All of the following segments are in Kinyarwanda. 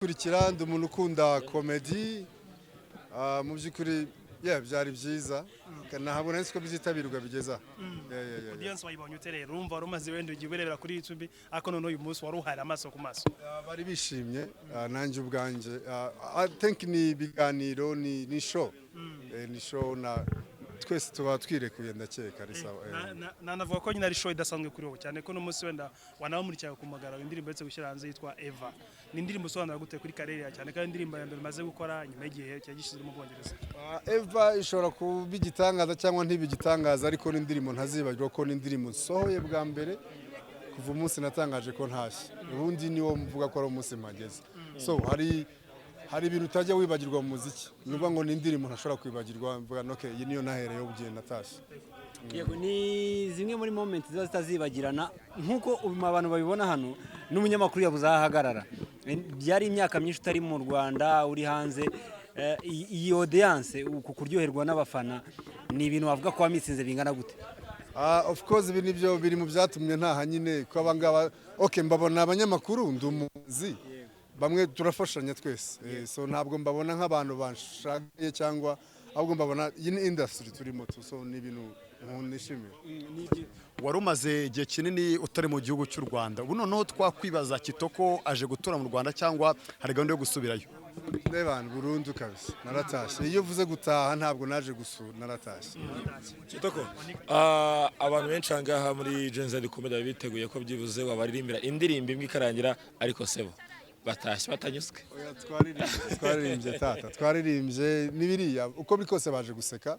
Kurikira, ndi umuntu ukunda comedy. Mu by'ukuri, yeah, byari byiza, ntabwo nzi ko byitabirwa bigeza aha. Yeah. Audience wayibonye ute rero? Urumva wari umaze wenda ugiye urebera kuri YouTube, ariko noneho uyu munsi wari uhari amaso ku maso. Bari bishimye, nanjye ubwanjye, I think ni ibiganiro, ni show. Ni show na twese tuba twirekuye, ndakeka ari sawa. Nanavuga ko nyine ari show idasanzwe kuri wowe, cyane ko n'umunsi wenda wanawumurikira ku mugaragaro indirimbo uretse gushyira hanze yitwa Eva. Ni indirimbo usobanura gute kuri career yawe, cyane ko ari indirimbo ya mbere umaze gukora nyuma y'igihe cyari gishize mu Bwongereza? Eva ishobora kuba igitangaza cyangwa ntibe igitangaza, ariko n'indirimbo ntazibagirwa ko n'indirimbo nsohoye bwa mbere kuva umunsi natangaje ko ntashye. Ubundi niwo mvuga ko ari umunsi mpageze. So hari ibintu utajya wibagirwa mu muziki, ni ukuvuga ngo ni indirimbo ntashobora kwibagirwa, mvuga ngo okay, iyi niyo nahereyeho ugiye natashye. Yego, ni zimwe muri moment ziba zitazibagirana nk'uko ubu abantu babibona hano, n'umunyamakuru yabuze aho ahagarara. Byari imyaka myinshi utari mu Rwanda, uri hanze. Iyi audience, uku kuryoherwa n'abafana, ni ibintu wavuga ko wamisinze bingana gute? Of course, ibi nibyo biri mu byatumye ntaha nyine, ko abangaba, okay, mbabona abanyamakuru, ndi umuzi, bamwe turafashanya twese. So ntabwo mbabona nk'abantu banshagaye cyangwa, ahubwo mbabona iyi ni industry turimo tu, so ni ibintu nishimiye. Wari umaze igihe kinini utari mu gihugu cy'u Rwanda. Ubu noneho twakwibaza, Kitoko aje gutura mu Rwanda cyangwa hari gahunda yo gusubirayo? Ndebana burundu kabisa, naratashye. Iyo uvuze gutaha, ntabwo naje gusura, naratashye. Kitoko, abantu benshi aha ngaha muri Gen-Z Comedy biteguye ko byibuze wabaririmbira indirimbo imwe ikarangira, ariko sebo batashye batanyuzwe. Oya, twaririmbye tata, twaririmbye n'ibiriya. Uko biri kose baje guseka,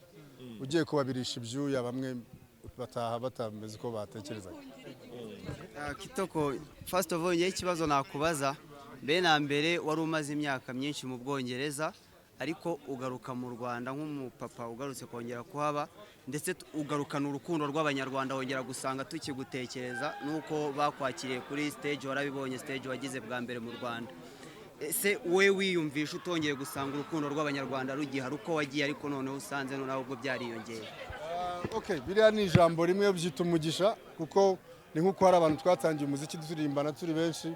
ugiye kubabirisha ibyuya, bamwe bataha batameze uko batekerezaga. Kitoko, first of all, ngewe ikibazo nakubaza mbere na mbere, wari umaze imyaka myinshi mu Bwongereza, ariko ugaruka mu Rwanda nk'umupapa ugarutse kongera kuhaba, ndetse ugarukana urukundo rw'Abanyarwanda, wongera gusanga tukigutekereza n'uko bakwakiriye kuri stage. Warabibonye stage wagize bwa mbere mu Rwanda. Ese wowe wiyumvisha utongeye gusanga urukundo rw'Abanyarwanda rugihari uko wagiye, ariko noneho usanze noneho ubwo byariyongeye? Okay, biriya ni ijambo rimwe byita umugisha, kuko ni nk'uko hari abantu twatangiye umuziki turirimbana turi benshi,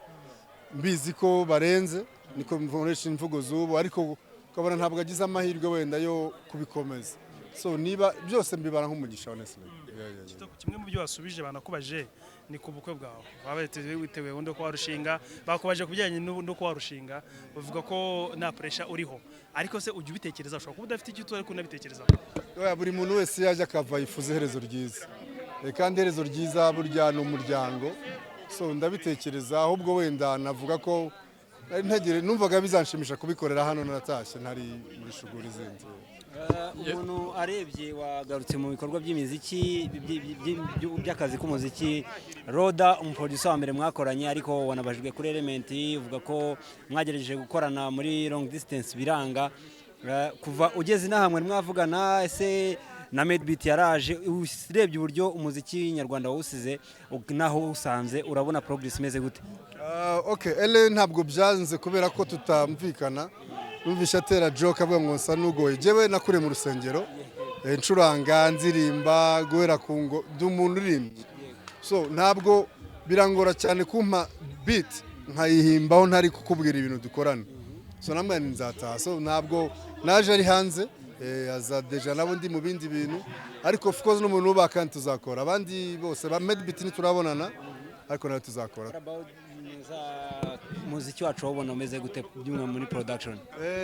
mbizi ko barenze, niko nkoresha imvugo z'ubu, ariko ukabona ntabwo agize amahirwe wenda yo kubikomeza. So niba byose mbibara nk'umugisha, honestly. Yeah. Kitoko, kimwe mu byo wasubije banakubaje ni ku bukwe bwawe, waba witeguye ubundi ko warushinga. Bakubaje ku bijyanye no kuba warushinga, bavuga ko nta pressure uriho, ariko se ujya ubitekereza? Ushobora kuba udafite icyo utuye ariko unabitekerezaho. Oya, buri muntu wese yajya akava yifuza iherezo ryiza. Kandi iherezo ryiza burya ni umuryango, so ndabitekereza. Ahubwo wenda navuga ko nari ntegere, numvaga bizanshimisha kubikorera hano naratashye, ntari muri shuguri zindi. Umuntu arebye wagarutse mu bikorwa by'imiziki, by'akazi k'umuziki, Roda, umuproducer wa mbere mwakoranye, ariko wanabajijwe kuri Element, uvuga ko mwagerageje gukorana muri long distance biranga. Kuva ugeze inaha mwe mwavugana ese? Na Madebeat yaraje. Urebye uburyo umuziki nyarwanda wawusize naho usanze, urabona progress imeze gute? Okay, ele ntabwo byanze kubera ko tutamvikana. Numvishe atera joke avuga ngo nsa n'ugoye. Jewe nakuriye mu rusengero, ncuranga, nzirimba guhera ku ngo, ndi umuntu uririmba, so ntabwo birangora cyane kumpa beat nkayihimbaho ntari kukubwira ibintu dukorana. So namwe nzataha, so ntabwo naje ari hanze, aza déjà nabo ndi mu bindi bintu, ariko of course n'umuntu wubaha kandi tuzakora. Abandi bose ba Madebeat ntiturabonana, ariko nawe tuzakora. Umuziki wacu wawubona umeze gute by'umwe muri production?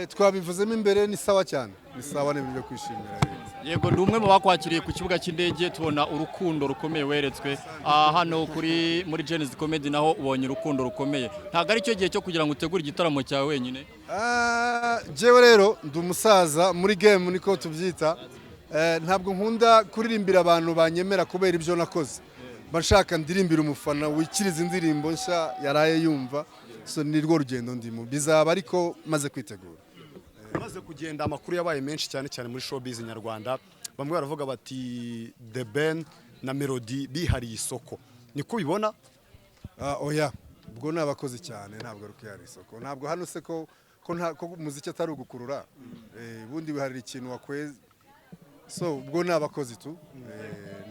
Twabivuzemo imbere, ni sawa cyane, ni sawa, ni ibintu byo kwishimira. Yego, ndi umwe mu bakwakiriye ku kibuga cy'indege, tubona urukundo rukomeye weretswe. Hano kuri muri Gen-Z Comedy naho ubonye urukundo rukomeye. Ntabwo ari cyo gihe cyo kugira ngo utegure igitaramo cyawe wenyine? Jewe rero ndi umusaza muri game, niko tubyita. Ntabwo nkunda kuririmbira abantu banyemera kubera ibyo nakoze, mba nshaka ndirimbira umufana wikiriza indirimbo nshya yaraye yumva. So ni rwo rugendo ndimo, bizaba ariko maze kwitegura. Maze kugenda, amakuru yabaye menshi cyane cyane muri showbiz nyarwanda. Bamwe baravuga bati The Ben na Melody bihariye isoko, niko ubibona? Oya, ubwo ni abakozi cyane, ntabwo ari ukwihara isoko. Ntabwo hano se ko nta ko umuziki atari ugukurura, ubundi wiharira ikintu wakweze. So ubwo ni abakozi tu,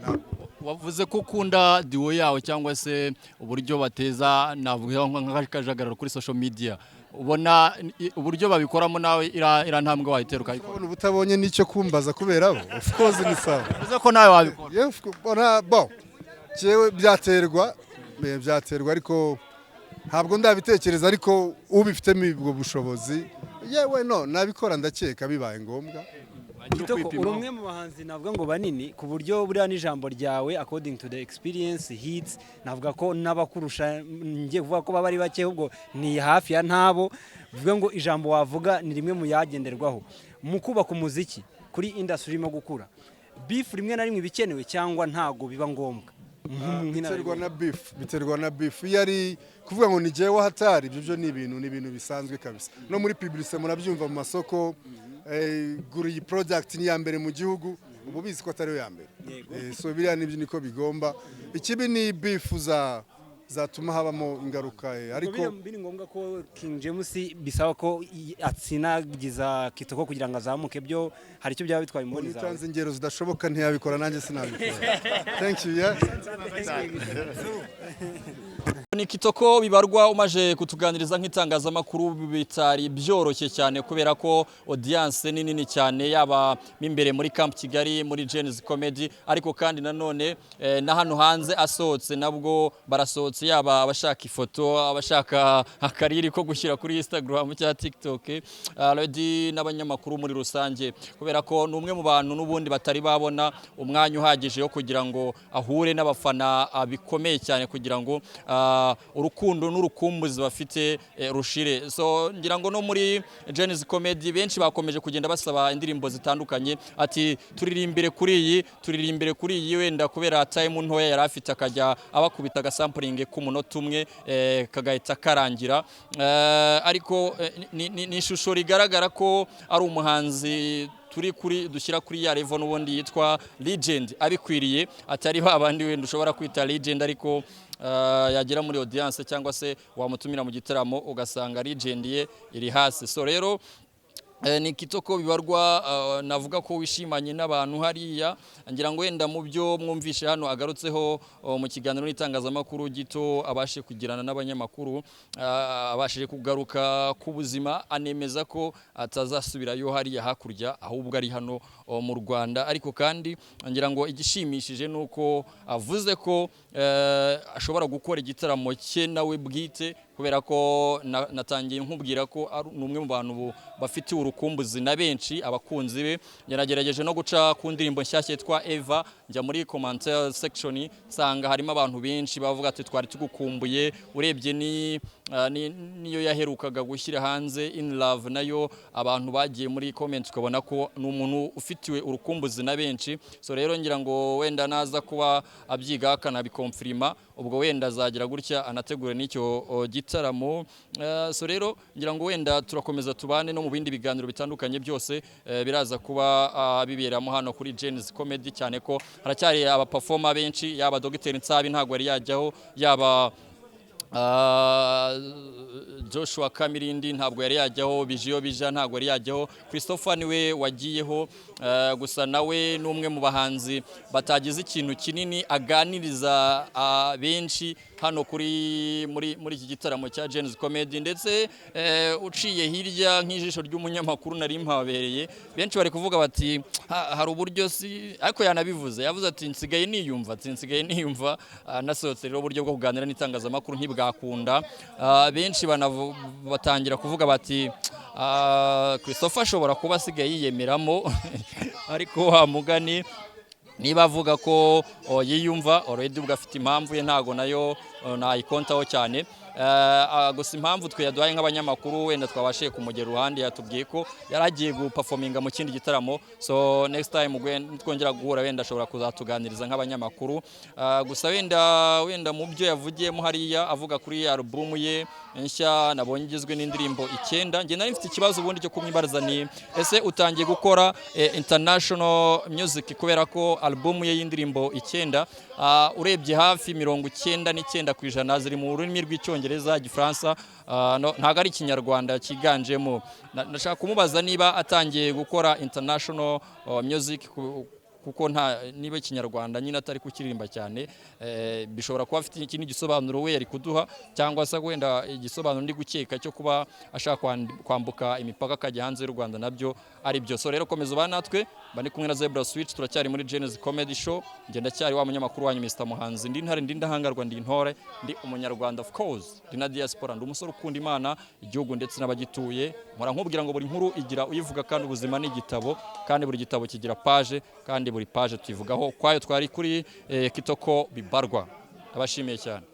ntabwo Wavuze ko ukunda duo yawe cyangwa se uburyo bateza, navuga nk'akajagararo kuri social media. Ubona uburyo babikoramo, nawe ira ntambwe wayitera ukayikora? Urabona ubutabonye n'icyo kumbaza kubera bo, of course ni sawa. Bivuze ko nawe wabikora? Yeah, bona bon, jewe byaterwa, ariko ntabwo ndabitekereza, ariko ubifitemo ubwo bushobozi, yewe no nabikora, ndakeka bibaye ngombwa. Kitoko, uri umwe mu bahanzi navuga ngo banini, ku buryo buriya n'ijambo ryawe, according to the experience hits, navuga ko n'abakurusha ngiye kuvuga ko baba ari bake, ahubwo ni hafi ya ntabo. Bivuga ngo ijambo wavuga ni rimwe mu yagenderwaho mu kubaka umuziki kuri industry irimo gukura. Beef rimwe na rimwe ibikenewe cyangwa ntago biba ngombwa? Biterwa na beef, biterwa na beef. Iyo ari kuvuga ngo ni jewe hatari, ibyo byo ni ibintu bisanzwe kabisa. No muri publicité murabyumva mu masoko, gura iyi product, ni iya mbere mu gihugu, ubu bizi ko atari yo ya mbere. So biriya nibyo niko bigomba. Ikibi ni beef za zatuma habamo ingaruka, ariko ariko biri ngombwa ko King James bisaba ko atsinagiza Kitoko kugira ngo azamuke, byo hari icyo byaba bitwaye imboni zawe? Utanze ingero zidashoboka, ntiyabikora, nanjye sinabikora. Thank you, yeah. Ni Kitoko Bibarwa umaje kutuganiriza nk'itangazamakuru. Bitari byoroshye cyane kubera ko audience ni nini cyane, yaba mo imbere muri Camp Kigali muri Gen-Z Comedy, ariko kandi nanone na hano hanze asohotse nabwo barasohotse, yaba abashaka ifoto, abashaka akariri ko gushyira kuri Instagram cyangwa TikTok, already n'abanyamakuru muri rusange, kubera ko ni umwe mu bantu n'ubundi batari babona umwanya uhagije wo kugira ngo ahure n'abafana bikomeye cyane, kugira ngo urukundo n'urukumbuzi bafite rushire. So ngira ngo no muri Gen-Z Comedy benshi bakomeje kugenda basaba indirimbo zitandukanye, ati turirimbire kuri iyi, turirimbire kuri iyi. Wenda kubera time ntoya yari afite, akajya abakubita agasampling k'umunota umwe, kagahita karangira. Ariko ni ishusho rigaragara ko ari umuhanzi turi kuri dushyira kuri ya level n'ubundi yitwa legend abikwiriye, atari ba bandi wenda ushobora kwita legend ariko yagera muri audience cyangwa se wamutumira mu gitaramo ugasanga legend ye iri hasi. So rero ni Kitoko Bibarwa, navuga ko wishimanye n'abantu hariya. Ngira ngo wenda mu byo mwumvishe hano agarutseho mu kiganiro n'itangazamakuru gito abashe kugirana n'abanyamakuru, abashije kugaruka ku buzima, anemeza ko atazasubirayo hariya hakurya, ahubwo ari hano mu Rwanda. Ariko kandi ngira ngo igishimishije ni uko avuze ko ashobora gukora igitaramo cye nawe bwite, kubera ko natangiye nkubwira ko ari ni umwe mu bantu bafitiye urukumbuzi na benshi abakunzi be. Yaragerageje no guca ku ndirimbo nshyashya yitwa Eva, njya muri commentaire section nsanga harimo abantu benshi bavuga ati twari tugukumbuye. Urebye niyo yaherukaga gushyira hanze In Love, nayo abantu bagiye muri comments, ukabona ko ni umuntu ufitiwe urukumbuzi na benshi. So rero ngira ngo wenda naza kuba abyiga akanabikonfirima, ubwo wenda azagira gutya anategure n'icyo gitaramo. So rero ngira ngo wenda turakomeza tubane no mu bindi biganiro bitandukanye byose biraza kuba biberamo hano kuri Gen-Z Comedy, cyane ko haracyari abaperformer benshi, yaba Dr Nsabi ntabwo yari yajyaho, yaba Joshua Kamirindi ntabwo yari yajyaho, Bijiyo Bija ntabwo yari yajyaho, Christopher niwe wagiyeho. Gusa nawe ni umwe mu bahanzi batagize ikintu kinini aganiriza benshi hano kuri muri iki gitaramo cya Gen-Z Comedy. Ndetse uciye hirya nk'ijisho ry'umunyamakuru nari mpabereye, benshi bari kuvuga bati "Hari uburyo si", ariko yanabivuze, yavuze ati nsigaye niyumva, ati nsigaye niyumva. Nasohotse rero uburyo bwo kuganira n'itangazamakuru ntibwakunda. Benshi batangira kuvuga bati Christopher ashobora kuba asigaye yiyemeramo, ariko wa mugani niba avuga ko yiyumva already, ubwo afite impamvu ye, ntago nayo nayikontaho cyane. Gusa impamvu twe yaduhaye nk'abanyamakuru wenda twabashije kumugera iruhande, yatubwiye ko yari agiye guperforminga mu kindi gitaramo. So next time twongera guhura wenda ashobora kuzatuganiriza nk'abanyamakuru. Gusa wenda mu byo yavugiyemo hariya avuga kuri album ye nshya nabonye igizwe n'indirimbo 9, njye nari mfite ikibazo ubundi cyo kumwibariza, ni ese utangiye gukora international music? Kubera ko album ye y'indirimbo 9, urebye hafi 99% ziri mu rurimi rw'Icyongereza, Igifaransa, ntabwo ari Ikinyarwanda cyiganjemo. Ndashaka kumubaza niba atangiye gukora international music. Kuko nta niba Ikinyarwanda nyine atari kukiririmba cyane, bishobora kuba afite ikindi gisobanuro we yari kuduha, cyangwa se wenda igisobanuro ndi gukeka cyo kuba ashaka kwambuka imipaka akajya hanze y'u Rwanda, nabyo ari byo. So rero komeza ubane natwe, mba ndi kumwe na Zebra Switch, turacyari muri Gen-Z Comedy Show. Njye ndacyari wa munyamakuru wanyu Mr Muhanzi, ndi intare, ndi ndahangarwa, ndi intore, ndi Umunyarwanda, of course ndi na diaspora, ndi umusore ukunda Imana, igihugu ndetse n'abagituye. Mpora nkubwira ngo buri nkuru igira uyivuga, kandi ubuzima ni igitabo, kandi buri gitabo kigira page, kandi buri page tuyivugaho kwayo. Twari kuri Kitoko Bibarwa, ndabashimiye cyane.